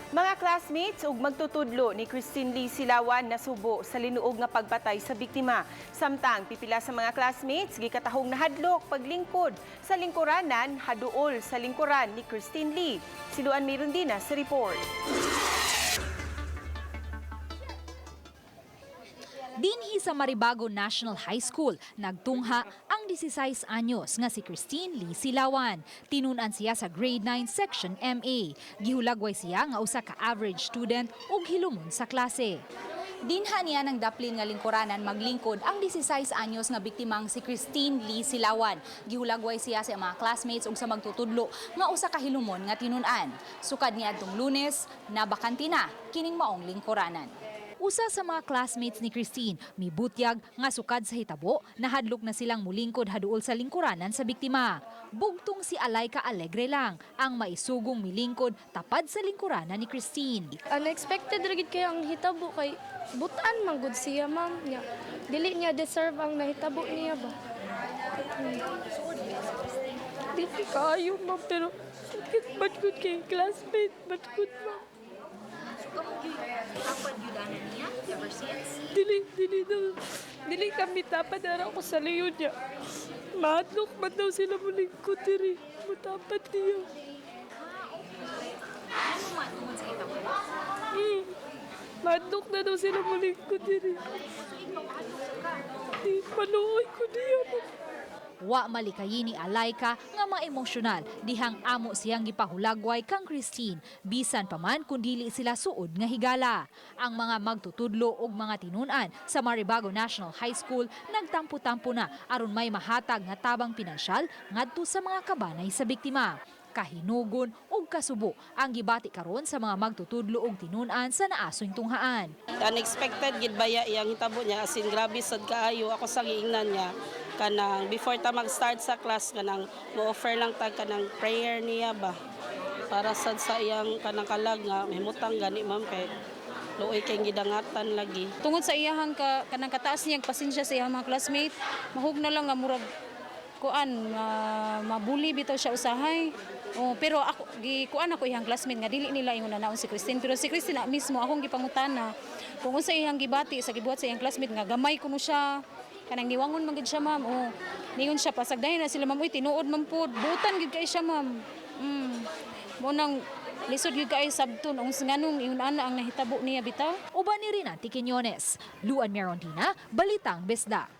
Mga classmates ug magtutudlo ni Christine Lee Silawan nasubo sa linuog nga pagpatay sa biktima. Samtang pipila sa mga classmates gikatahong nahadlok paglingkod sa lingkuranan haduol sa lingkuran ni Christine Lee. Si Luan Mirundina sa report. Dinhi sa Maribago National High School, nagtungha ang 16 anyos nga si Christine Lee Silawan. Tinunan siya sa Grade 9 Section MA. Gihulagway siya nga usa ka average student ug hilumon sa klase. Dinha niya ng daplin nga lingkuranan maglingkod ang 16 anyos nga biktimang si Christine Lee Silawan. Gihulagway siya sa mga classmates ug sa magtutudlo nga usa ka hilumon nga tinun-an. Sukad niadtong Lunes, nabakante na kining maong lingkuranan. Usa sa mga classmates ni Christine, mibutyag nga sukad sa hitabo, nahadlok na silang mulingkod haduol sa lingkuranan sa biktima. Bugtong si Alayka Alegre lang ang maisugong milingkod tapad sa lingkuranan ni Christine. Unexpected ra gid kay ang hitabo kay butan man gud siya, ma'am, niya. Dili niya deserve ang nahitabo niya ba. Dili kaayo, ma'am, pero sakit man gud kay classmate man gud, ma'am. Dili, dili daw. Dili kami tapad ara ko sa leyon niya. Mahadlok man daw sila mulingkod diri. Mutapad niya. Mahadlok na daw sila mulingkod diri. Di, maluoy ko niya, ma'am. Wa malikayi ni Alayka nga maemosyonal dihang amo siyang gipahulagway kang Christine bisan pa man kun dili sila suod nga higala. Ang mga magtutudlo og mga tinun-an sa Maribago National High School nagtampo-tampo na aron may mahatag nga tabang pinansyal ngadto sa mga kabanay sa biktima. Kahinugon ug kasubo ang gibati karon sa mga magtutudlo og tinun-an sa naasoy tunghaan. Unexpected gid baya iyang hitabo niya, as in grabe sad kaayo. Ako sa giingnan niya kanang before ta mag-start sa class, kanang mo-offer lang ta kanang prayer niya ba para sad sa iyang kanang kalag nga mahimutang gani, ma'am, kay luoy kay gidangatan lagi. Tungod sa iyahang ka, kanang kataas niyang pasensya sa iyang mga classmate, mahug na lang nga murag kuan mabuli bitaw siya usahay. Oh, pero ako gi kuan ako iyang classmate nga dili nila ingon na naon si Christine, pero si Christine na mismo akong gipangutana kung unsa iyang gibati sa gibuhat sa iyang classmate nga gamay kuno siya, kanang niwangon man gid siya, ma'am. Oh, ningon siya pasagdayon na sila, ma'am. Uy, tinuod man pud, butan gid kay siya, ma'am. Mo nang lisod gyud kay sabton ung nganong ingon ana ang nahitabo niya bitaw. Uban ni Rinanti Quiñones, Luan Merondina, Balitang Bisda.